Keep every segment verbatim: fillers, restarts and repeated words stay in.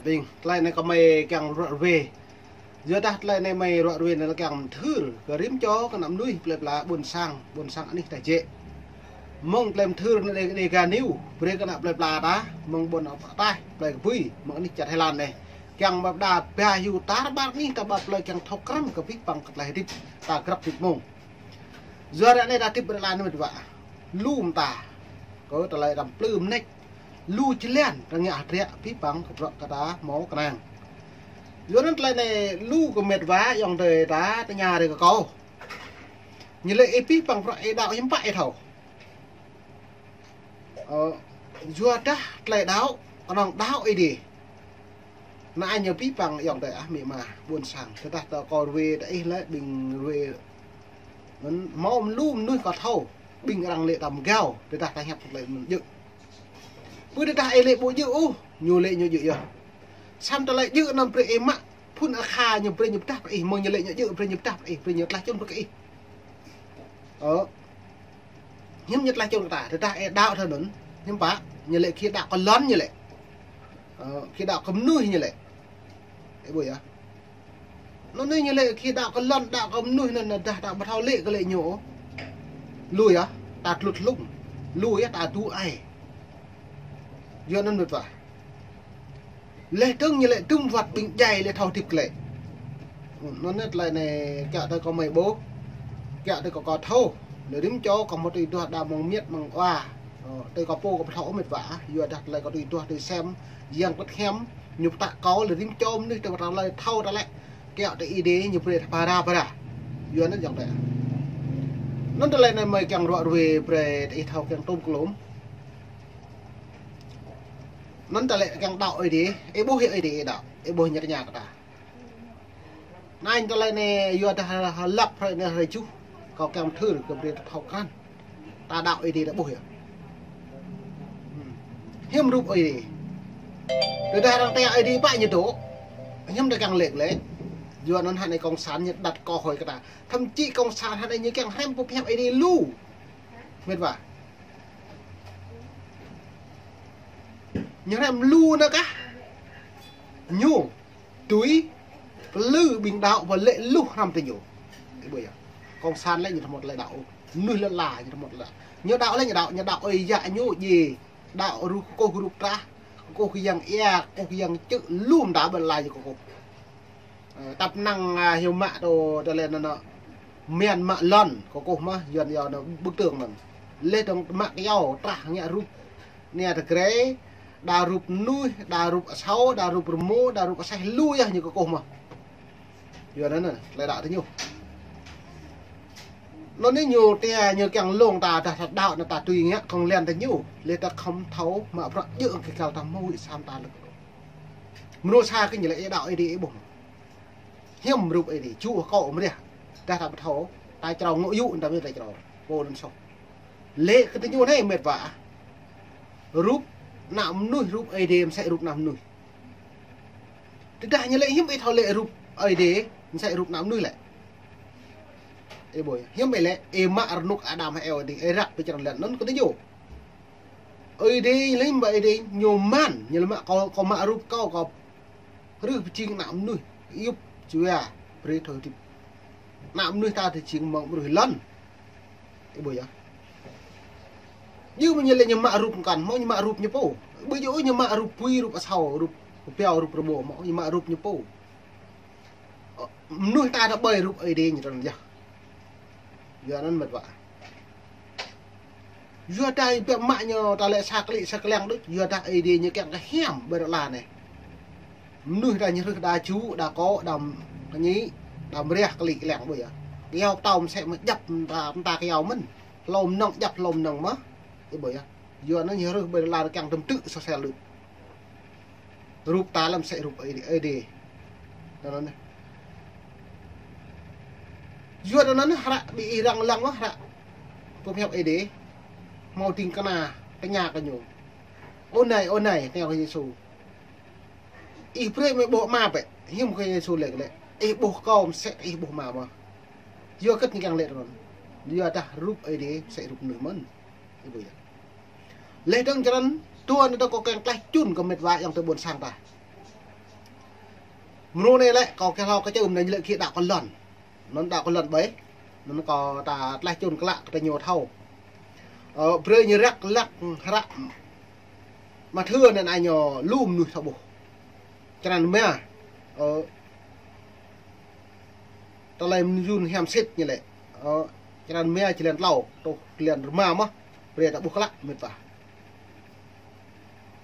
Ƀing, tơlơi anai kơ mơi kiăng ruă ruê. Yua dah tơlơi anai mơi ruă ruê anai lĕ kiăng mơthưr kơ rĭm čô kơ ană mơnuih plơi pla ƀôn sang, ƀôn sang anih ta jĕ. Mơ̆ng tơlơi mơthưr anai đe, đe gah ñu, brơi kơ ană plơi pla ta, mơ̆ng ƀôn ta, plơi kơ bui, mơ̆ng anih čar Thái Lan anai. Kiăng mă đa ba hyu tar ƀar anih ta ƀă plơi kiăng thâo krăn kơ abih bang kơ tơlơi hơdip ta grăp hơdip mông. Yua ră anai ta hơdip ră anai mĕt wa. Lu mơta. Kơ tơlơi răm plư mơneč. Lu čơlan ta ngă hơdră abih bang kơ bruă kơ ta hmâo kơnang. Yua anŭn tơlơi anai lu kơ mĕt wa ayŏng adơi ta tơña rai kơ kâo. Ñu lĕ ih abih bang bruă ih đaŏ hiư̆m pă ih thâo. Ơ, yua dah tơlơi đaŏ, kơnơ̆ng đaŏ Ơi Adai. Anai ñu abih bang ayŏng adơi ah amĭ ama ƀôn sang. Tơdah ta kơ ruê ta ih lĕ ƀing ruê. Anŭn hmâo lu mơnuih kơ thâo. Ƀing arăng lĕ ta mơgao. Tơdah ta hiăp tơlơi anŭn djơ̆. Pơ tơdah ih lĕ ƀu djơ̆ ôh, ñu lĕ ñu djơ̆ yơh. Samơ̆ tơlơi djơ̆ anŭn brơi ih mă. Phŭn akha ñu brơi ñu pơdah brơi ih, mơ̆ng ñu lĕ ñu djơ̆ brơi ñu pơdah brơi ih, brơi ñu tlaih čun brơi kơ ih. Ơ. Hiư̆m ñu tlaih čun kơ ta, tơdah ih đaŏ thâo anŭn, hiư̆m pă, ñu lĕ khi đaŏ kơ lŏn ñu lĕ. Ơ, khi đaŏ kơ mơnuih ñu lĕ. Ih ƀuh yơh. Anŭn anai ñu lĕ khi đaŏ kơ lŏn, đaŏ kơ mơnuih anŭn, dah ta ƀu thâo lĕ kơ lĕ ñu. Lu yơh, ta tlut hlung. Lu yơh, ta tŭ ai. Yua anŭn mĕt wa. Laih dơ̆ng ñu lĕ tŭm wơ̆t ƀing djai lĕ thâo hơdip glaĭ. Anŭn anai tơlơi anai kiăng tơ kơ mơi ƀuh. Kiăng tơ kơ kâo thâo. Lĕ rĭm čô kơ hmâo tui duah đa mơ̆ng miêt mơ̆ng wa. Ơ, tơ kơ pô kơ pơthâo mĕt wa. Yua dah tơlơi kơ tui duah tui sem. Yang pơthiăm. Ñu pơtă kâo lĕ rĭm čô mơnuih tơ pơtă tơlơi thâo tơlơi. Kiăng tơ Ơi Adai ñu brơi tha pơra pơra. Yua anŭn ayŏng adơi. Anŭn tơlơi anai mơi kiăng ruă ruê brơi tơ ih thâo kiăng tŭm klôm. Anŭn tơlơi kiăng đaŏ Ơi Adai, ih ƀuh yơh Ơi Adai ih đaŏ, ih ƀuh ñu tơña kơ ta. Anŭn tơlơi anai yua dah hơlăp hrơi anai hrơi juh, kâo kiăng mơthưr kơ brơi ta thâo krăn. Ta đaŏ Ơi Adai ta ƀuh yơh. Hmm. Hiư̆m rup Ơi Adai. Tơdah arăng tơña Ơi Adai pă ñu dŏ. Hiư̆m ta kiăng lĕ lĕ. Yua anŭn hă anai cộng sản ñu đặt câu hỏi kơ ta. Thậm chí cộng sản hă anai ñu kiăng hrăm pơhiăp Ơi Adai lu. Mĕt wa. Ñu hrăm lu anŭn kah. Ñu tui plư ƀing đaŏ pơ lĕ lu hrăm tơ ñu. Ih ƀuh yơh. Cộng sản lĕ ñu tơmot lĕ đaŏ. Mơnuih lĕ la ñu tơmot lĕ. Ñu đaŏ lĕ ñu đaŏ, ñu đaŏ ơi yă ñu djai. Đaŏ rup kơkuh rup trah. Kơkuh kơ yang ia, kơkuh kơ yang čư̆ lu mơta ƀơi la ñu kơkuh. Ơ, tăp năng, a, hyu mă tơ, tơlơi anŭn, anŭn. Mian mă lŏn, kơkuh mơ̆, Yuan yơh anŭn, bức tường anŭn. Laih dơ̆ng mă kyâo, trah ngă rup. Nia tơgrê, đa rup mơnuih, đa rup asâo, đa rup rơmô, đa rup aseh lu yơh ñu kơkuh mơ̆. Yuan anŭn, tơlơi đaŏ tơ ñu. Anŭn anai ñu tơña ñu kiăng lông ta, dah ta đaŏ anŭn ta tui ngă khŏng lĕn tơ ñu. Laih ta khŏm thâo, mă bruă djơ̆ kơ kâo ta mơ̆ wĭ sam ta lĕ. Mơnuih sa kơ ñu lĕ ih đaŏ Ơi Adai ih ƀuh. Hiư̆m rup Ơi Adai, čuh kâo mơriah. Dah ta ƀu thâo, ta črâo ngŏ yŭ, ta mĭn ta črâo. Pô anŭn soh. Lĕ kơ tơ ñu anai mĕt wa. Rup ană mơnuih, rup Ơi Adai mơsĕ rup ană mơnuih. Tơdah ñu lĕ hiư̆m ih thâo lĕ rup Ơi Adai mơsĕ rup ană mơnuih lĕ. Ih ƀuh, hiư̆m ih lĕ, ih mă rơnŭk Adam hăng Êwa ding, ih răk pơ črăn lĕn anŭn kơ tơ ñu. Ơi Adai lĕ mă Ơi Adai ñu mơ̆n, ñu lĕ mă kâo, kâo mă rup kâo, kâo hrih pơjing ană mơnuih, yŭp jua, brơi thâo hơdip. Ană mơnuih ta tơjing mơ̆ng ƀruih lŏn. Ih ƀuh yơh. Ñu mơ̆ ñu lĕ ñu mă rup mơkăn, mơ̆ ñu mă rup ñu pô. Ƀu djơ̆ ñu mă rup bui, rup asâo, rup kơpiâo, rup rơmô, mơ̆ ñu mă rup ñu pô. Ơ, mơnuih ta tơƀơi rup Ơi Adai ñu trăn yơh. Yua anŭn mĕt wa. Yua dah ih biă mă ñu ta lĕ sa klĭ sa kliăng đôč, yua dah Ơi Adai ñu kiăng kơ hiam ƀơi rơla anai. Mơnuih ta ñu hrih đa ču, đa kŏ, đa kơñĭ, đa mơriah klĭ kliăng ƀuh yơh. Kyâo pơtâo mơsĕ mơ̆ djăp mơta, mơta kyâo mơ̆n. Hlô mơnơ̆ng djăp hlô mơnơ̆ng mơ̆. Ih ƀuh yơh. Yua anŭn ñu hrih ƀơi rơla kiăng tơm tư̆ sô sel đôč. Rup ta lĕ mơsĕ rup Ơi Adai, Ơi Adai. Anŭn anai. Yua anŭn anai hră ƀing ih răng lăng mơ̆ hră. Pơhiăp Ơi Adai. Hmâo ding kơna tơña kơ ñu. Ơ anai, ơ anai, tơña kơ Yêsu. Ih brơi mơi ƀuh Ama bĕ, hiư̆m kơ Yêsu lĕ lĕ. Ih ƀuh kâo mơsĕ ih ƀuh Ama mơ̆. Yua hơget ñu kiăng lĕ anŭn. Yua dah rup Ơi Adai mơsĕ rup mơnuih mơ̆n. Ih ƀuh yơh. Laih dơ̆ng črăn, tuan dơ̆ng kâo kiăng tlaih čun kơ mĕt wa ayŏng adơi ƀôn sang ta. Mrô anai lĕ, kâo kơ hlâo kơ čơm anai lĕ khi đaŏ kơ lŏn. Anŭn đaŏ kơ lŏn ƀai. Anŭn kâo ta tlaih čun klă kơ ta ñu thâo. Ơ, brơi ñu răk lăk hră Mathiơ anŭn ai ñu lu mơnuih thâo ƀuh. Črăn rơma. Ơ, tơlơi mơyun hiam sĭt ñu lĕ. Ơ, črăn rơma jơlan klâo, truh jơlan rơma mơ̆n. Brơi ta ƀuh klă, mĭt wa.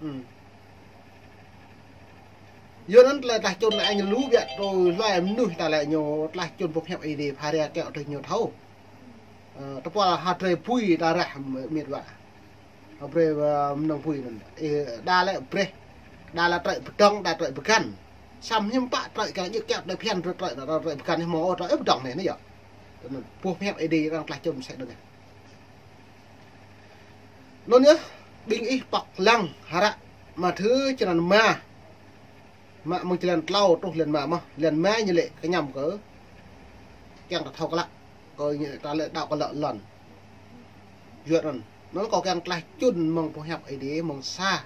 Hmm. Yua anŭn tơlơi tlaih čun anai ñu lu biă tui hluai mơnuih ta lĕ ñu tlaih čun boh hiăp Ơi Adai pha ria kiaŏ tui ñu thâo. Ơ, tơpul hơdrơi bui ta rah mĭt wa. Hơdrơi, ơ, mơnơ̆ng bui anŭn. Ơ, đa lĕ brơi. Đa lĕ trơi pơdơ̆ng, đa trơi pơgăn. Samơ̆ hiư̆m pă trơi kiăng jĕ kiaŏ trơi phiăn trơi trơi, trơi pơgăn hmâo, ơ, trơi pơdơ̆ng anai, anai yơh. Anŭn boh hiăp Ơi Adai arăng tlaih čun mơsĕ anŭn yơh. Anŭn yơh, ƀing ih pŏk lăng hră Mathiơ črăn rơma. Mă mơ̆ng jơlan klâo truh jơlan rơma mơ̆n. Jơlan rơma ñu lĕ kơñăm kơ kiăng ta thâo klă. Kơ ñu ta lĕ đaŏ kơ lŏn, lŏn. Yua anŭn. Anŭn kâo kiăng tlaih čun mơ̆ng boh hiăp Ơi Adai, mơ̆ng sa.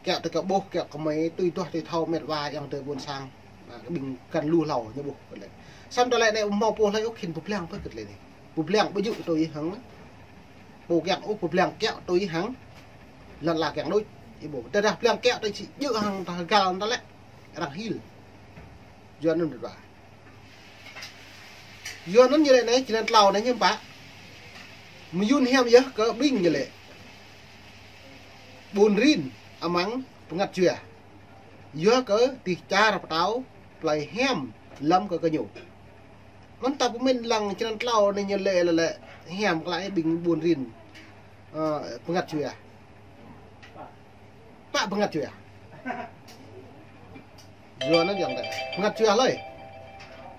Kiaŏ tui kơ ƀuh, kiaŏ kơ mơi, tui duah, tui thâo, mĭt wa, ayŏng adơi ƀôn sang. Ơ, ƀing găn lu hlâo ñu ƀuh kơ lĕ. Samơ̆ tơlơi anai ƀu hmâo pô hlơi ôh khĭn pơblang pơ kơ tơlơi anai. Pơblang ƀu djơ̆ tui hăng. Ƀu kiăng ôh pơblang kiaŏ tui hăng lŏn ala kiăng đôč. Ih ƀuh. Tơdah pơblang kiaŏ tui či djơ̆ hăng ta hơgal ta lĕ. Arăng hil. Yua anŭn mĭt wa. Yua anŭn ñu lĕ anai, jơlan klâo anai hiư̆m pă. Mơyun hiam yơh kơ ƀing ñu lĕ ƀun rin amăng bơngăt jua. Yua kơ dêh čar pơtao plơi hiam lăm kơ gơñu. Anŭn ta pơmĭn lăng jơlan klâo anai ñu lĕ, lĕ, lĕ hiam klă ƀing ƀun rin, ơ, bơngăt jua. Pă bơngăt jua. Yua anŭn yơh tơ. Bơngăt jua hlơi.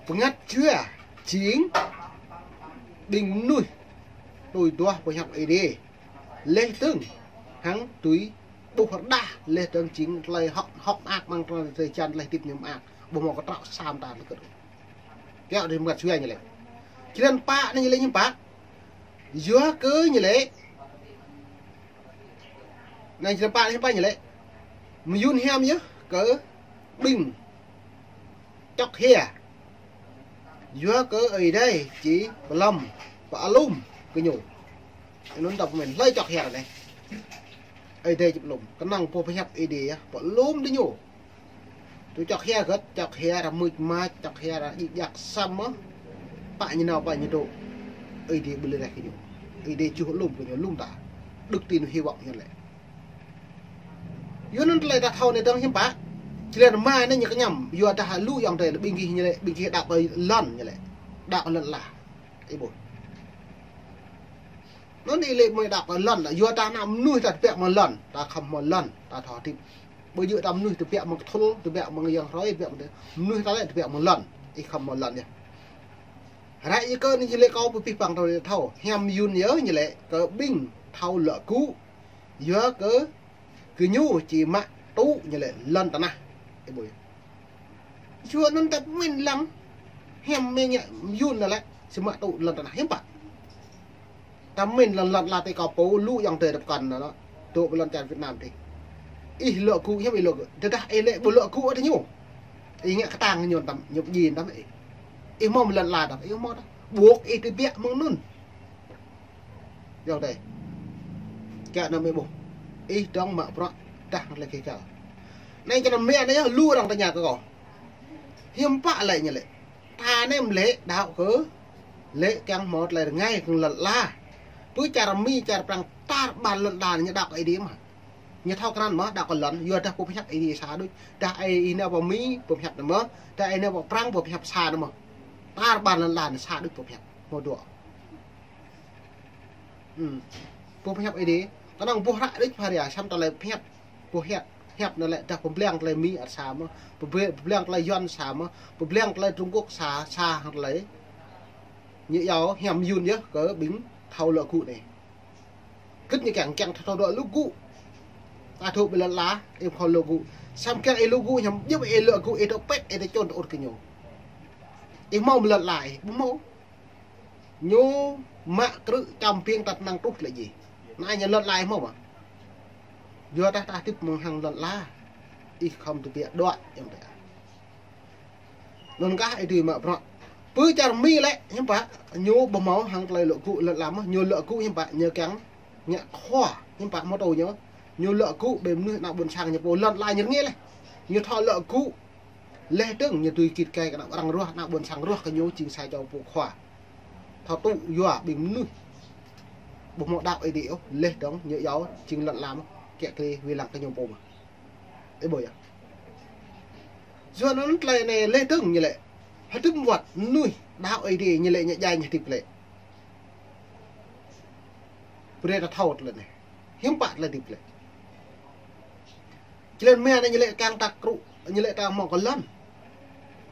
Bơngăt jua jing ƀing mơnuih tui duah boh hiăp Ơi Adai. Laih dơ̆ng hăng tui ƀuh rơđah, laih dơ̆ng jing tơlơi hŏk, hŏk mơak mơ̆ng tơlơi drơi jăn tơlơi hơdip ñu mơak. Ƀu hmâo kơtrâo sa mơta tơlơi kơt. Kiaŏ tui bơngăt jua ñu lĕ. Jơlan pă anai ñu lĕ hiư̆m pă. Yua kơ ñu lĕ. Anai jơlan pă anai hiư̆m pă ñu lĕ. Mơyun hiam yơh kơ ƀing čŏk hia. Yua kơ Ơi Adai či pơlŏm, pơalum gơñu. Anŭn ta pơmĭn hlơi čŏk hia anai. Ơi Adai či pơalum. Kơnơ̆ng boh hiăp Ơi Adai yơh, pơalum gơñu. Tui čŏk hia hơget, čŏk hia arăng mưč mač, čŏk hia arăng djik djak samơ̆. Pă ñu nao, pă ñu dŏ. Ơi Adai ƀu lĕ reh kơ ñu. Ơi Adai čuh alum kơ ñu, alum ta. Đức tin hy vọng ñu lĕ. Yua anŭn tơlơi ta thâo anai dơ̆ng hiư̆m pă. Jơlan rơma anai ñu kơñăm. Yua dah lu ayŏng adơi ƀing gih ñu lĕ, ƀing gih đaŏ kơ lŏn ñu lĕ. Đaŏ kơ lŏn ala. Ih ƀuh. Anŭn ih lĕ mơi đaŏ kơ lŏn, yua ta ană mơnuih ta tơbiă mơ̆ng lŏn, ta khŏm mơ̆ng lŏn, ta thâo hơdip. Ƀu djơ̆ ta mơnuih tơbiă mơ̆ng kơthul, tơbiă mơ̆ng yang hrơi, tơbiă mơ̆ng, mơnuih ta lĕ tơbiă mơ̆ng lŏn, ih khŏm mơ̆ng lŏn yơh. Hră Ơi Adai kơ anai ñu lĕ kâo pơpih păng tơlơi thâo, hiam mơyun yơh ñu lĕ kơ ƀing thâo luă gŭ, yua kơ gơñu či mă tŭ ñu lĕ lŏn tơnah. Ih ƀuh. Yua anŭn ta pơmĭn lăng hiam mơyun anai lĕ či mă tŭ lŏn tơnah hiư̆m pă. Ta pơmĭn lŏn, lŏn ala tui kâo pô lu ayŏng adơi ta pơkŏn anŭn. Dŏ pơ lŏn čar Việt Nam tih. Ih luă gŭ hiư̆m ih luă gŭ. Tơdah ih lĕ ƀu luă gŭ ôh tơ ñu. Ih ngă kơtang ñu tăm, ñu pơjing tăm ih. Ih hmâo lŏn ala tăm, ih hmâo tăm. Ƀuh ih tơbiă mơ̆ng anŭn. Ayŏng adơi. Kiaŏ anŭn mơi ƀuh. Ih dŏng mă bruă dah lĕ kơ kâo. Anai črăn rơma anai yơh lu arăng tơña kơ kâo. Hiư̆m pă lĕ ñu lĕ. Ta anai mơ̆ lĕ đaŏ kơ lĕ kiăng hmâo tơlơi rơngai kơ lŏn ala. Pơ čar Mi, čar Prăng tar ƀar lŏn ala ñu đaŏ kơ Ơi Adai mơ̆n. Ñu thâo krăn mơ̆n đaŏ kơ lŏn, yua dah boh hiăp Ơi Adai sa đôč. Dah ih nao pơ Mi, boh hiăp anai mơ̆n. Dah ih nao pơ Prăng, boh hiăp sa anai mơ̆n. Tar ƀar lŏn ala anai sa đôč boh hiăp. Hmâo dua. Hmm. Boh hiăp Ơi Adai. Kơnơ̆ng boh hră đôč pha ria, samơ̆ tơlơi hiăp. Boh hiăp, hiăp anai lĕ dah pơblang tơlơi Mi ăt sa mơ̆n. Pơblang tơlơi Yuan sa mơ̆n. Pơblang tơlơi Trung Quốc sa, sa hăng tơlơi. Ñu yua hiam mơyun yơh kơ ƀing thâo luă gŭ anai. Kơ̆t ñu kiăng, kiăng thâo, thâo luă gŭ. Ta dŏ pơ lŏn ala, ih khŏm luă gŭ. Samơ̆ kiăng ih luă gŭ, hiam djơ̆ ih luă gŭ, ih dŏ pĕt, ih dŏ čun tơ ur kơ ñu. Ih hmâo mơ̆ lŏn ala ih, ƀu hmâo. Ñu mă krư̆ čăm piêng ta tơnăng truh lĕ djai. Anai ñu lŏn ala ih hmâo mơ̆n. Yua dah ta hơdip mơ̆ng hăng lŏn ala. Ih khŏm tơbiă đuaĭ ayŏng adơi. Anŭn kah Ơi Adai mă bruă. Pơ čar Mi lĕ, hiư̆m pă, ñu ƀu hmâo hăng tơlơi luă gŭ lŏn ala mơh, ñu luă gŭ hiư̆m pă, ñu kiăng ngă khua, hiư̆m pă mơtô ñu. Ñu luă gŭ ƀing mơnuih ană ƀôn sang ñu pô lŏn ala ñu rơngiă laih. Ñu thâo luă gŭ, laih dơ̆ng ñu tui git gai kơ ană arăng ruah, ană ƀôn sang ruah kơ ñu jing sa čô pô khua. Thâo tŭ yua ƀing mơnuih ƀu hmâo đaŏ Ơi Adai ôh, laih dơ̆ng ñu iâu jing lŏn ala mơh, kiă kriê wai lăng kơ ñu pô mơh. Ih ƀuh yơh. Yua anŭn tơlơi anai laih dơ̆ng ñu lĕ, hơdôm wơ̆t mơnuih đaŏ Ơi Adai ñu lĕ ñu djai ñu hơdip lĕ. Brơi ta thâo tơlơi anai. Hiư̆m pă tơlơi hơdip lĕ. Jơlan mơ̆ anai ñu lĕ kiăng ta krŭ, ñu lĕ ta hmâo kơ lŏn.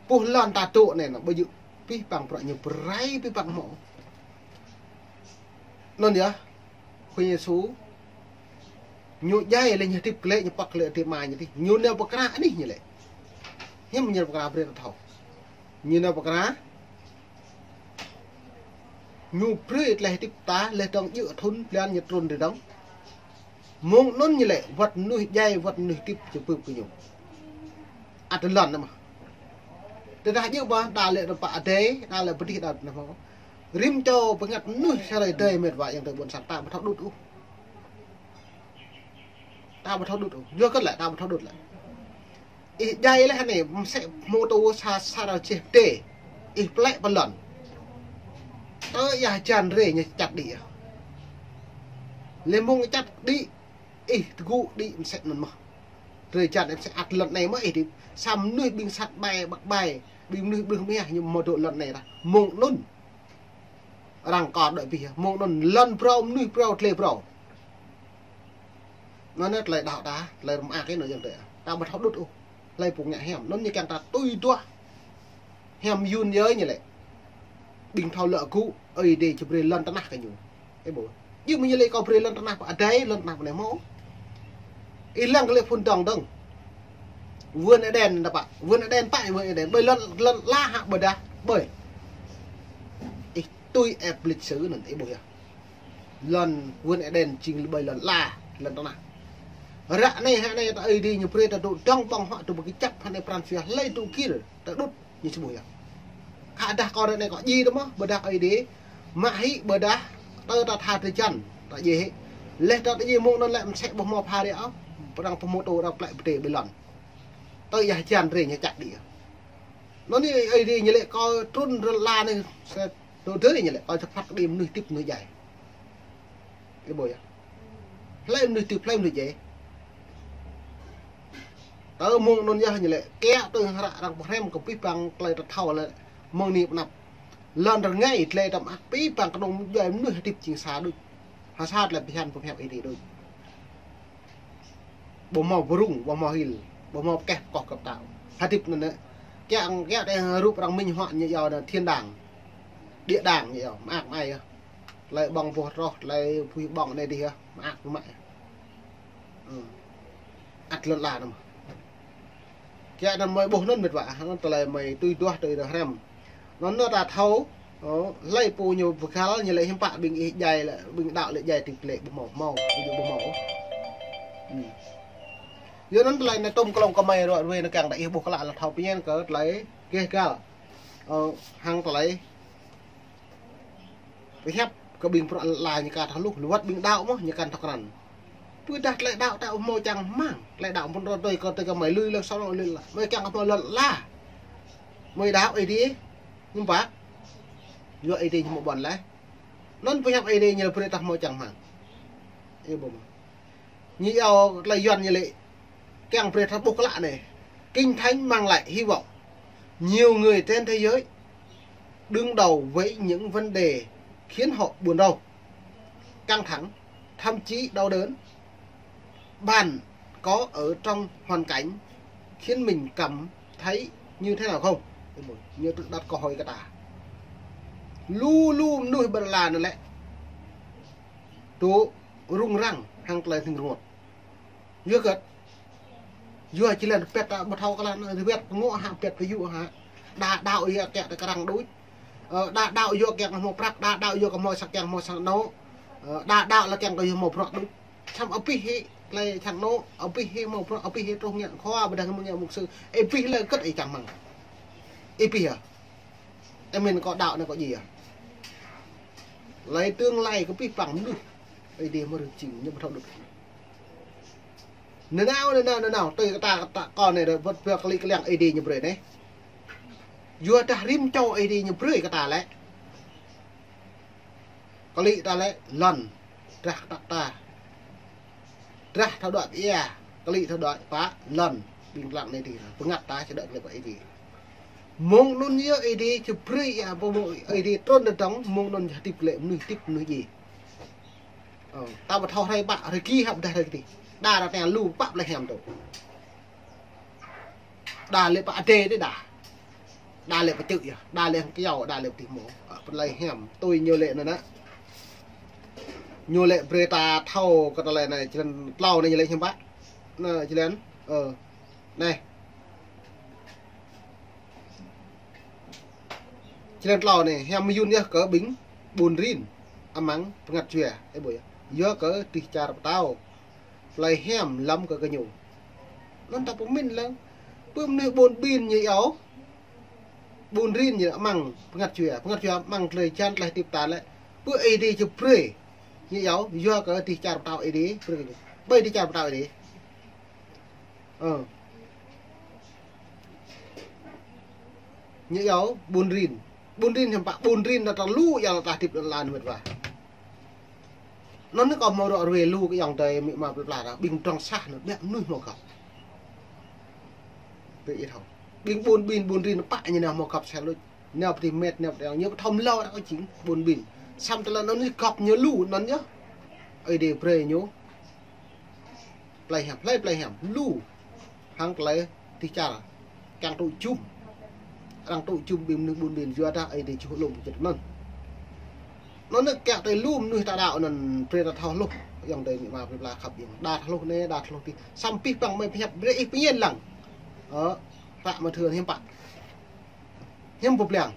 Puh lŏn ta dŏ anai nă, ƀu djơ̆ pih păng bruă ñu brơi pih păng hmâo. Anŭn yơh, Khua Yêsu, ñu djai lĕ ñu hơdip glaĭ, ñu pŏk glaĭ adai ama ñu dih. Ñu nao pơkra anih ñu lĕ. Hiư̆m ñu nao pơkra brơi ta thâo. Ñu nao pơkra, ñu brơi tơlơi hơdip ta, laih dơ̆ng djơ̆ thŭn blan ñu trŭn rai dơ̆ng. Mơ̆ng anŭn ñu lĕ, wơ̆t mơnuih djai, wơ̆t mơnuih hơdip, či bưp kơ ñu. Ăt lŏn anai mơh. Tơdah djơ̆ ƀă, đa lĕ rơpa adai, đa lĕ pơdih, đa lĕ pơnah mơ̆. Rĭm čô bơngăt mơnuih sa hrơi adai mĕt wa ayŏng adơi ƀôn sang ta ƀu thâo đŭt ôh. Ta ƀu thâo đŭt ôh. Yua kơ lĕ ta ƀu thâo đŭt lĕ. Ih djai laih anai, mơsĕ hmâo tơ sa sa rao čeh tê. Ih plĕ pơ lŏn. Tơ ia hơjan rai ñu čăt đĭ. Lĕ mơ̆ng čăt đĭ, ih tơgŭ đĭ mơsĕ anŭn mơh. Drơi jan ih mơsĕ ăt lŏn anai mơh ih đĭ. Sa mơnuih ƀing sat ƀai, ƀăk ƀai, ƀing mơnuih ƀrưh mơyah ñu hmâo dŏ lŏn anai rah. Mơ̆ng anŭn. Arăng kơ đuaĭ abih yơh. Mơ̆ng anŭn lŏn phrâo, mơnuih phrâo, tơlơi phrâo. Anŭn yơh tơlơi đaŏ ta, tơlơi rơmang kơ anŭn yơh tơlơi. Ta ƀu thâo đŭt ôh. Tơlơi pô ngă hiam. Anŭn ñu kiăng ta tui duah. Hiam yun yơh ñu lĕ. Ƀing thâo luă gŭ, Ơi Adai či brơi lŏn tơnah kơ ñu. Ih ƀuh. Djơ̆ mơ̆ ñu lĕ kâo brơi lŏn tơnah pơ adai, lŏn tơnah pơ anai hmâo. Ih lăng kơ lĕ phŭn dŏng dơ̆ng. Vườn Êđen đa pă. Vườn Êđen pă, vườn Êđen. Ƀơi lŏn, lŏn ala hă ƀôdah. Ƀơi. Ih tui ĕp lịch sử anŭn, ih ƀuh yơh. Lŏn vườn Êđen jing ƀơi lŏn ala, lŏn tơnah. Ră anai hă anai ta Ơi Adai ñu brơi ta dŏ dŏng ƀơ̆ng huă dŏ pơkơjăp hă anai pran jua hlơi dŏ gir ta đŭt ñu či ƀuh yơh. Khă dah kơ ră anai kơ djai tơ mơh, ƀôdah Ơi Adai mă hĭ ƀôdah tơ ta tha drơi jan, ta djai hĭ. Laih ta djai mơ̆ng anŭn lĕ mơsĕ ƀu hmâo pha rai ôh, pơrăng pơhmut ôh arăng plĕ pơdai ƀơi lŏn. Tơ ia hơjan rai ñu čăt đĭ. Anŭn yơh Ơi Adai ñu lĕ kơ trŭn rai ala anai sa tơ drơi ñu lĕ kơ čơpăt kơ đĭ mơnuih hơdip mơnuih djai. Ih ƀuh yơh. Hlơi mơnuih hơdip, hlơi mơnuih djai. Tơ mơ̆ng anŭn yơh ñu lĕ kiă tui hră arăng pơhrăm kơ pih păng tơlơi ta thâo lĕ mơ̆ng anai pơ anăp. Lŏn rơngai tơlơi ta mă pih păng kơnơ̆ng djai mơnuih hơdip jing sa đôč. Ha sa tơlơi pơhiăp pơhiăp Ơi Adai đôč. Ƀu hmâo pơrŭng, ƀu hmâo hil, ƀu hmâo pơkeh pơkoh kơp tao. Hơdip anŭn nĕ. Kiăng, kiăng tơ rup arăng minh họa ñu iâu anŭn thiên đàng, địa đàng ñu iâu, mơak mơai yơh. Tơlơi ƀơ̆ng boh troh, tơlơi pui ƀơ̆ng anai dih yơh, mơak mơai. Ư. Ăt lŏn ala anŭn mơh. Kiăng anŭn mơi ƀuh anŭn mĕt wa, anŭn tơlơi mơi tui duah tui hrăm. Anŭn anŭn ta thâo, ơ, hlơi pô ñu pơgăl ñu lĕ hiư̆m pă ƀing ih djai lĕ, ƀing đaŏ lĕ djai tĭp lĕ ƀu hmâo, hmâo, ƀu djơ̆ ƀu hmâo. Ư. Yua anŭn tơlơi anai tơm kơlông kơmơi ruă ruai anŭn kiăng ta ih ƀuh klă lă thâo pơñen kơ tơlơi gêh gal. Ơ, hăng tơlơi pơhiăp kơ ƀing prăk ala ñu ka thâo hluh, lu wơ̆t ƀing đaŏ mơh ñu ka thâo krăn. Pơdah tơlơi đaŏ ta hmâo čang rơmang, tơlơi đaŏ pơ̆n rơdơi kơ tơlơi kơ mơi lui lăng song lui lăng. Mơi kiăng kơ hmâo lŏn ala. Mơi đaŏ Ơi Adai, hiư̆m pă. Yua Ơi Adai ñu hmâo ƀuăn laih. Anŭn pơhiăp Ơi Adai ñu brơi ta hmâo čang rơmang. Ih ƀuh mơ̆. Ñu iâu tơlơi Yuan ñu lĕ kiăng brơi ta ƀuh klă anai. Kinh Thánh mang lại hy vọng. Nhiều người trên thế giới đương đầu với những vấn đề khiến họ buồn rầu, căng thẳng, thậm chí đau đớn. Bạn có ở trong hoàn cảnh khiến mình cảm thấy như thế nào không? Ñu tự đặt câu hỏi kơ ta. Lu lu mơnuih ƀơi lŏn ala anai lĕ dŏ rŭng răng hăng tơlơi hning rơngot. Yua kơ, yua či lĕ pĕt ta ƀu thâo kơ lăn, pĕt pơngŏ hă, pĕt pơyŭ hă. Đa đaŏ yua kiăng ta kơrăng đôč. Ơ, đa đaŏ yua kiăng hmâo prăk, đa đaŏ yua kơ hmâo sa kiăng hmâo sa anŏ. Ơ, đa đaŏ lĕ kiăng kơ hmâo bruă đôč. Samơ̆ abih hĭ tơlơi sa anŏ, abih hĭ hmâo bruă, abih hĭ truh ngă khua, ƀôdah ngă mục sư. Abih lĕ kơ̆t ih čang rơmang. Ih pih yơh. Ih min kâo đaŏ anai kâo djai yơh. Tơlơi tương lai kơ pih păng mơnuih. Ơi Adai mơ̆ rơ̆ng jing ñu ƀu thâo đôč. Nanao, nanao, nanao, tui kơ ta, kơ ta, kâo anai rơ̆, wơ̆t pơ kơlĭ kơliăng Ơi Adai ñu brơi anai. Yua dah rĭm čô Ơi Adai ñu brơi kơ ta lĕ. Kơlĭ ta lĕ lŏn, drah kơtăk ta. Drah thâo đuaĭ pơ ia, kơlĭ thâo đuaĭ pơ lŏn, ƀing lăng anai dih, bơngăt ta či đuaĭ pơ Ơi Adai. Mơ̆ng anŭn yơh Ơi Adai či brơi ia, pơ mơ̆ng Ơi Adai trŭn tơdơ̆ng, mơ̆ng anŭn hơdip glaĭ mơnuih hơdip mơnuih djai. Ơ, ta ƀu thâo hrơi pă, hrơi ki hăp dah hrơi ki. Đa đa tĕng lu pă plơi hiam tŭ. Đa lĕ pă adai dih đa. Đa lĕ pơčư̆ yơh, đa lĕ hăng kyâo, đa lĕ pơtih mơ̆. Ơ, plơi hiam, tui ñu lĕ anŭn nă. Ñu lĕ brơi ta thâo kơ tơlơi anai, jơlan tlâo anai ñu lĕ hiam pă. Anai, jơlan, ơ, anai. Jơlan tlâo anai, hiam mơyŭn yơh kơ ƀing ƀun rin amăng bơngăt jua, ơ ƀuh yơh. Yua kơ dêh čar pơtao plơi hiam lăm kơ gơñu. Anŭn ta pơmĭn lăng, pơ mơnuih ƀun ƀin ñu iâu, ƀun rin ñu amăng bơngăt jua, bơngăt jua amăng tơlơi jăn tơlơi hơdip ta lĕ. Pơ Ơi Adai či brơi ñu iâu, yua kơ dêh čar pơtao Ơi Adai brơi kơ ñu. Ƀơi dêh čar pơtao Ơi Adai. Ơ. Ñu iâu ƀun rin. Ƀun rin hiam pă, ƀun rin anŭn ta lu iâu ta hơdip anŭn lăn mĕt wa. Anŭn anai kâo hmâo ră ruai lu kơ ayŏng adơi amĭ ama plơi pla ta, ƀing pơdrŏng sah anŭn, ƀiă mơnuih hmâo gŏp. Ƀiă ih thâo. Ƀing ƀun ƀin ƀun rin pă ñu nao hmâo gŏp sel luč. Nao pơtih mĕt, nao pơtih ayŏng, ñu pơthâo mlâo ta kơ jing ƀun ƀin. Samơ̆ tơlơi anŭn ñu gŏp ñu lu anŭn yơh. Ơi Adai brơi ñu. Plơi hiam, hlơi plơi hiam, lu. Hăng tơlơi dêh čar. Kiăng tŭ jum. Arăng tŭ jum ƀing mơnuih ƀun ƀin yua dah Ơi Adai čuh lŏm čĕt anŭn. Anŭn anai kiăng tơlơi lu mơnuih ta đaŏ anŭn brơi ta thâo hluh. Ayŏng adơi amĭ ama plơi pla khăp ƀing. Đa thâo hluh anai, đa thâo hluh adih. Samơ̆ pih păng mơi pơhiăp brơi ih pơñen lăng. Ơ, ră mơ̆ thâo hiam pă. Hiam pơblang.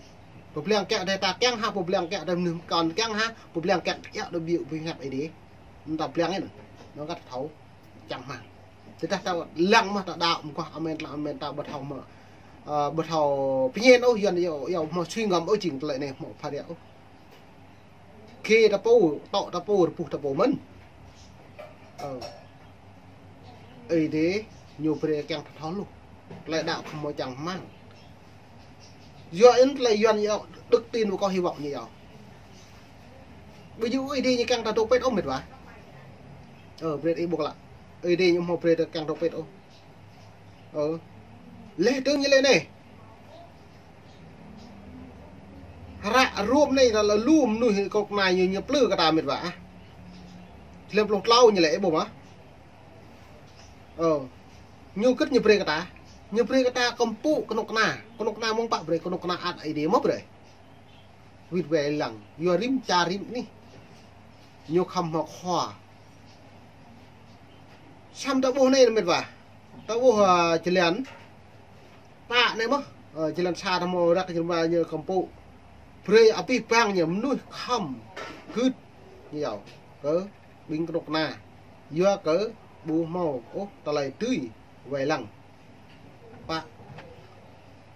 Pơblang kiăng dah ta kiăng hă, pơblang kiăng dah mơnuih kŏn kiăng hă, pơblang kiăng kiăng dah ƀiă pơhiăp Ơi Adai. Anŭn ta blang anŭn. Anŭn kơ ta thâo čang hmang. Tơdah ta lăng mơ̆ ta đaŏ mơguah amen, lăng amen ta ƀu thâo mơ̆, ơ, ƀu thâo pơñen ôh, yuan yua, yua hmâo sui ngŏm ôh jing tơlơi anai hmâo pha ră ôh. Khĭ ta pô, tŏ ta pô, rơpuh ta pô mơ̆n. Ơ. Ơi Adai ñu brơi kiăng ta thâo hluh. Tơlơi đaŏ khŏm hmâo čang hmang. Yua anŭn tơlơi yuan yua đức tin và có hy vọng ñu yua. Ƀu djơ̆ Ơi Adai ñu kiăng ta dŏ pĕt ôh mĕt wa. Ơ, brơi ih ƀuh lă. Ơi Adai ñu hmâo brơi ta kiăng dŏ pĕt ôh. Ơ. Leh tơ̆ng ñu lĕ anai. Hră Rôm anai ta lĕ lu mơnuih kơnuk kơna ñu, ñu plư kơ ta mĕt wa ah. Jơlan pluh tlâo ñu lĕ ih ƀuh mơ̆. Ơ. Ñu gĭt ñu brơi kơ ta. Ñu brơi kơ ta kơmpŭ kơnuk kơna. Kơnuk kơna mơ̆ng pă brơi, kơnuk kơna ăt Ơi Adai mơ̆ brơi. Wĭt wai lăng. Yua rĭm čar rĭm anih. Ñu khŏm hmâo khua. Samơ̆ ta ƀuh anai mĕt wa. Ta ƀuh, ơ, jơlan. Pă anai mơ̆. Ơ, jơlan sa ta hmâo răk jơlan ba ñu kơmpŭ. Brơi abih bang ñu mơnuih khŏm gưt ñu yua kơ ƀing kơnuk kơna. Yua kơ ƀu hmâo ôh tơlơi dưi wai lăng. Pă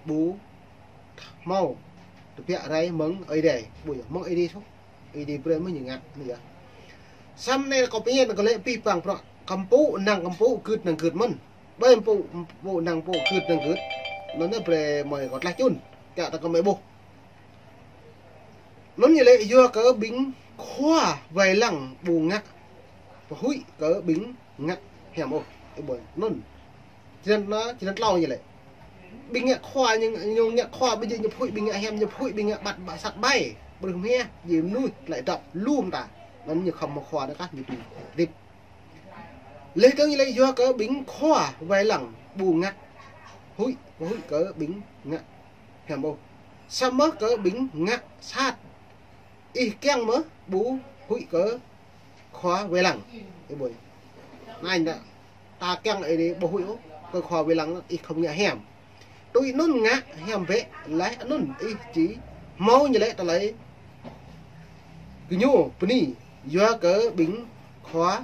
ƀu hmâo tơbiă rai mơ̆ng Ơi Adai. Ƀu yơh mơ̆ng Ơi Adai soh. Ơi Adai brơi mơ̆ ñu ngă, anai yơh. Samơ̆ anai kâo pơñen kơ lĕ abih bang bruă kơmpŭ, năng kơmpŭ, gưt năng gưt mơ̆n. Ƀơi kơmpŭ, kơmpŭ năng kơmpŭ, gưt năng gưt. Anŭn anai brơi mơi kâo tlaih čun. Kiăng ta kơ mơi ƀuh. Anŭn ñu lĕ yua kơ ƀing khua wai lăng ƀu ngă pơhuĭ kơ ƀing ngă hiam ôh. Ih ƀuh anŭn. Jơlan anŭn, jơlan tlâo ñu lĕ. Ƀing ngă khua ñu, ñu ngă khua ƀu djơ̆ ñu pơhuĭ ƀing ngă hiam, ñu pơhuĭ ƀing ngă ƀăt, ƀăt sat ƀai. Brơi hmia, djai mơnuih, tơlơi dŏp, lŏm ta. Anŭn ñu khŏm hmâo khua anŭn kah ñu dưi hơdip. Leh tơ̆ng ñu lĕ yua kơ ƀing khua wai lăng ƀu ngă huĭ, pơhuĭ kơ ƀing ngă hiam ôh. Samơ̆ kơ ƀing ngă sat. Ih kiăng mơ̆ ƀu huĭ kơ khua wai lăng. Ih ƀuh. Anai dah. Ta kiăng Ơi Adai ƀu huĭ ôh kơ khua wai lăng, ih khŏm ngă hiam. Tui anŭn ngă hiam bĕ, laih anŭn ih či hmâo ñu lĕ tơlơi gơñu bơni, yua kơ ƀing khua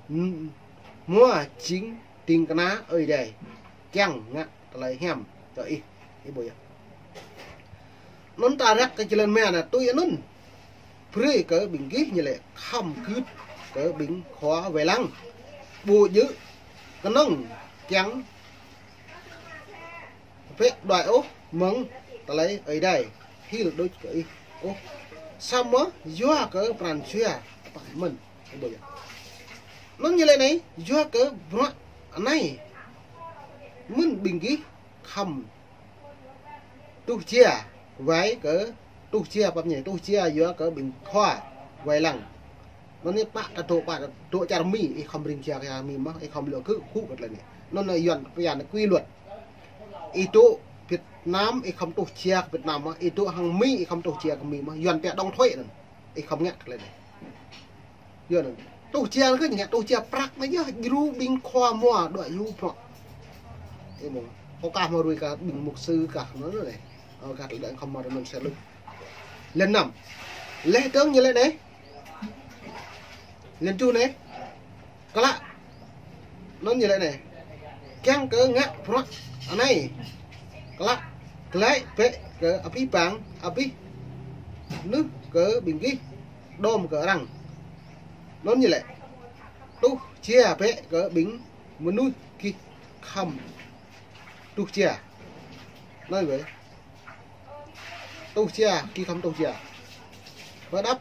m-, hmua jing ding kơna Ơi Adai. Kiăng ngă tơlơi hiam kơ ih. Ih ƀuh yơh. Anŭn ta răk kơ jơlan mơ̆n anŭn tui anŭn. Brơi kơ ƀing gih ñu lĕ khŏm gưt kơ ƀing khua wai lăng. Ƀu djơ̆ kơnơ̆ng kiăng pĕ đuaĭ ôh mơ̆ng tơlơi Ơi Adai hil đôč kơ ih ôh. Samơ̆ yua kơ pran jua tơpă mơ̆n. Ƀu djơ̆. Anŭn ñu lĕ anai, yua kơ bruă anai mơ̆n ƀing gih khŏm tuh jia wai kơ tuh jia pap ñe, tuh jia yua kơ ƀing khua wai lăng. Anŭn ñu pă ta dŏ, pă ta dŏ čar Mi, ih khŏm ring jia kơ Mi mơ̆n, ih khŏm lŏ gưt kơ tơlơi anai. Anŭn ñu Yuan pia anai quy luật. Ih dŏ Việt Nam, ih khŏm tuh jia kơ Việt Nam mơ̆n, ih dŏ hăng Mi, ih khŏm tuh jia kơ Mi mơ̆n, Yuan pia đóng thuế anŭn. Ih khŏm ngă tơlơi anai. Yua anŭn. Tuh jia kơ ñu ngă tuh jia prăk anai yơh, djru ƀing khua mua đuaĭ yua prăk. Ih mơ̆n. Kâo kah mơ̆ rui kah ƀing mục sư kah anŭn anai. Ơ, kah tơlơi khŏm mơ̆ anŭn sel lŭk. Lăn năm. Leh dơ̆ng ñu lĕ anai. Lăn tơjuh anai. Klă. Anŭn ñu lĕ anai. Kiăng kơ ngă bruă anai. Klă. Glaĭ bĕ kơ abih bang, abih mơnuih kơ ƀing gih đom kơ arăng. Anŭn ñu lĕ. Tuh jia bĕ kơ ƀing mơnuih gih khŏm tuh jia. Anai wơ̆t. Tuh jia, gih khŏm tuh jia. Pơđăp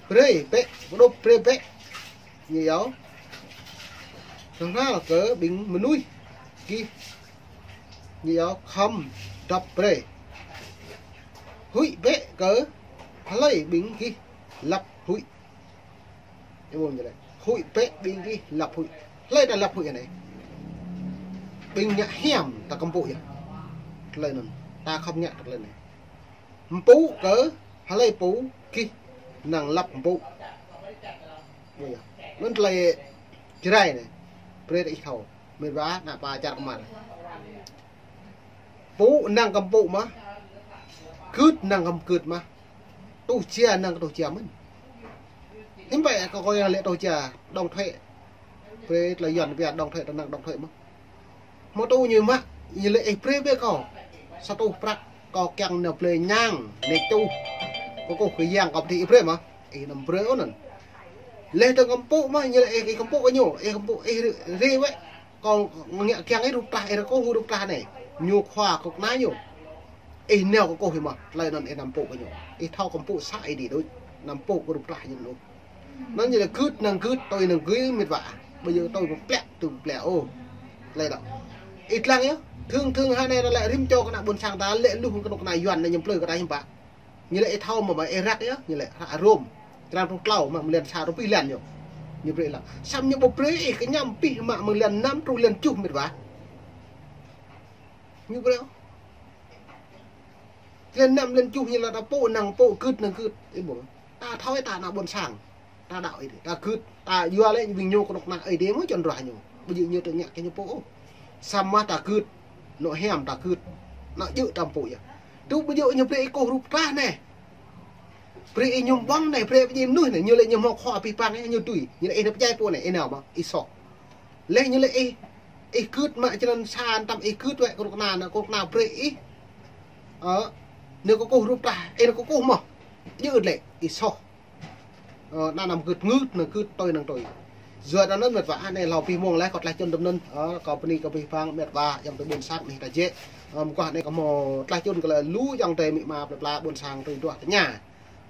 brơi bĕ, pơđŏp brơi bĕ. Ñu iâu. Kơnăl kơ ƀing mơnuih gih. Ñu iâu khŏm dŏp brơi. Huĭ bĕ kơ hlơi ƀing gih lăp huĭ. Ih ƀuh ñu lĕ. Huĭ bĕ ƀing gih lăp huĭ. Hlơi ta lăp huĭ anai? Ƀing ngă hiam ta kơmpŭ yơh. Tơlơi anŭn. Ta khŏm ngă tơlơi anai. Kơmpŭ kơ hlơi pô gih năng lăp kơmpŭ. Ƀuh yơh. Anŭn tơlơi Jrai anai. Brơi ta ih thâo. Mĭt wa ană pă čar kơmar. Pô năng kơmpŭ mơ̆n. Gưt năng kơmpŭ gưt mơ̆n. Tuh jia năng tuh jia mơ̆n. Hiư̆m pă kơ kâo yơh lĕ tuh jia đóng thuế. Brơi tơlơi Yuan pia đóng thuế, ta năng đóng thuế mơ̆n. Hmâo tŭ ñu mă, ñu lĕ ih brơi bĕ kâo. Sa rơtuh prăk kâo kiăng nao blơi ñang, nao čuh. Kâo kơkuh kơ yang kâo pơdjai ih brơi mơ̆n. Ih anăm brơi ôh anŭn. Leh dơ̆ng kơmpŭ mơ̆n, ñu lĕ ih, ih kơmpŭ kơ ñu, ih kơmpŭ ih ri, ri wơ̆t. Kâo ngă kiăng ih rup trah, ih rơkâo rup trah anai. Ñu khua kơnuk kơna ñu. Ih nao kơkuh ih mơ̆n, tơlơi anŭn ih anăm pŭ kơ ñu. Ih thâo kơmpŭ sa Ơi Adai đôč, anăm pŭ kơ rup trah ñu anŭn. Anŭn ñu lĕ gưt năng gưt, tui năng tui mĭt wa. Ƀu djơ̆ tui pơplĕ, tui pơplĕ ôh. Tơlơi đaŏ. Ih lăng yơh, thường thường hơnai ta lĕ rĭm čô kơ ană ƀôn sang ta lĕ lu kơnuk kơna Yuan anai ñu plư kơ ta hiư̆m pă. Ñu lĕ ih thâo mơ̆ ƀă ih răk yơh, ñu lĕ hră Rôm. Črăn pluh klâo mă mơ̆ng lăn sa truh pĭ lăn ñu. Ñu brơi lăng. Samơ̆ ñu ƀu brơi ih kơ ñu pĭ mă mơ̆ng lăn năm truh lăn tơjuh mĭt wa. Ñu brơi. Lăn năm lăn tơjuh ñu lăi ta pô năng pô gưt năng gưt. Ih ƀuh. Ta thâo ih ta ană ƀôn sang. Ta đaŏ Ơi Adai. Ta gưt. Ta yua lĕ ƀing ñu kơnuk kơna Ơi Adai mơ̆ čŏn ruah ñu. Ƀu djơ̆ ñu tơña kơ ñu pô ôh. Samơ̆ ta gưt. Anŏ hiam ta gưt. Anŏ djơ̆ ta pô yơh. Tŭ ƀu djơ̆ ñu brơi ih kơkuh rup trah anai. Brơi ih ñu ƀơ̆ng anai, brơi ih mơnuih anai, ñu lĕ ñu hmâo khua abih bang anai, ñu tui. Ñu lĕ ih nao pơdjai pô anai, ih nao mơ̆n, ih soh. Leh ñu lĕ ih, ih gưt mă črăn sa tăm ih gưt wơ̆t kơnuk kơna, ană kơnuk kơna brơi ih. Ơ, ñu kơkuh rup trah, ih ñu kơkuh mơ̆n. Djơ̆ lĕ, ih soh. Ơ, anăm gưt ngưt, năng gưt tui năng tui. Yua anŭn mĭt wa, anai hlâo abih mông leh kâo tlaih čun tui anŭn. Ơ, kâo bơni kơ abih bang mĭt wa, ayŏng adơi ƀôn sang anai ta jĕ. Ơ, mơguah anai kâo hmâo tlaih čun kơ lu ayŏng adơi amĭ ama plơi pla ƀôn sang tui duah tơña.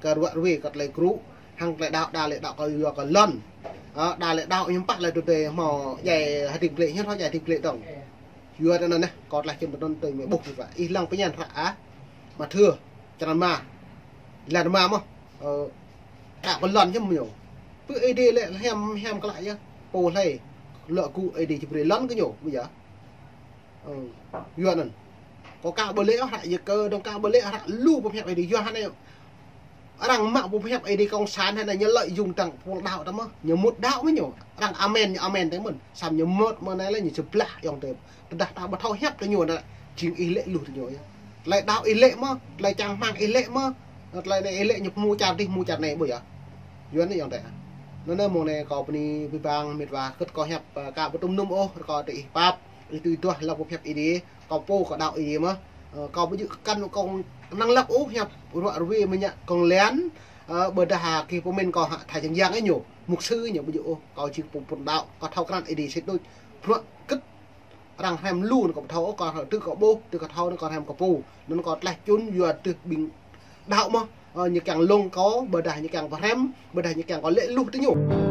Kơ ruă ruê kơ tơlơi gru, hăng tơlơi đaŏ, đa lĕ đaŏ kơ yua kơ lŏn. Ơ, đa lĕ đaŏ hiư̆m pă lĕ tơdơi hmâo djai hơdip glĕ, hiư̆m hmâo djai hơdip glĕ dơ̆ng. Yua anŭn anai, kâo tlaih čun tui anŭn tui mơ̆ ƀuh mĭt wa. Ih lăng pơñen hră ah. Mathiơ, črăn rơma. Lăn rơma mơ̆n. Ơ, đaŏ kơ lŏn hiư̆m ñu. Pơ Ơi Adai lĕ hiam, hiam klă yơh. Pô hlơi. Lŏ gŭ Ơi Adai či brơi lŏn kơ ñu, ƀu djơ̆. Ơ, yua anŭn. Kâo ka ƀu lĕ hră Yakơ, dơ̆ng ka ƀu lĕ hră lu pơhiăp Ơi Adai. Yua hơnai arăng mă pơhiăp Ơi Adai cộng sản hơnai ñu lợi dụng tăng pô đaŏ ta mơ̆n. Ñu mŭt đaŏ mơ̆n ñu. Arăng amen, ñu amen tơ̆ng mơ̆n. Samơ̆ ñu mŭt mơ̆n anai lĕ ñu sơblah ayŏng adơi. Tơdah ta ƀu thâo hiăp tui ñu anai. Jing ih lĕ lu tui ñu yơh. Tơlơi đaŏ ih lĕ mơ̆n, tơlơi čang rơmang ih lĕ mơ̆n. Tơlơi anai ih lĕ ñu pơhmu čar adih, pơhmu čar anai ƀu djơ̆. Yua anai ayŏng adơi. Anŭn anai mông anai kâo bơni abih bang mĭt wa kơ kâo hiăp, ơ, ka ƀu tŭm nŭm ôh, rơkâo tơ ih pap. Ih tui duah lăng pơhiăp Ơi Adai, kâo pô kâo đaŏ Ơi Adai mơ̆n. Ơ, kâo ƀu djơ̆ kăn kông năng lăk ôh hiăp ruă rơwe mơñă kông lan, ơ, ƀôdah hă kơ pơmĭn kâo hă thai čang yang ih ñu, mục sư ñu ƀu djơ̆ ôh, kâo či pô pun đaŏ, kâo thâo krăn Ơi Adai sĭt đôč. Bruă kơ̆t arăng hrăm lu anŭn kâo ƀu thâo ôh, kâo tŭ kâo ƀuh, tŭ kâo thâo anŭn kâo hrăm kơ pô. Anŭn kâo tlaih čun yua tơl ƀing đaŏ mơ̆n, ơ, ñu kiăng lông kâo, ƀôdah ñu kiăng pơhrăm, ƀôdah ñu kiăng kâo lĕ luh tơ ñu.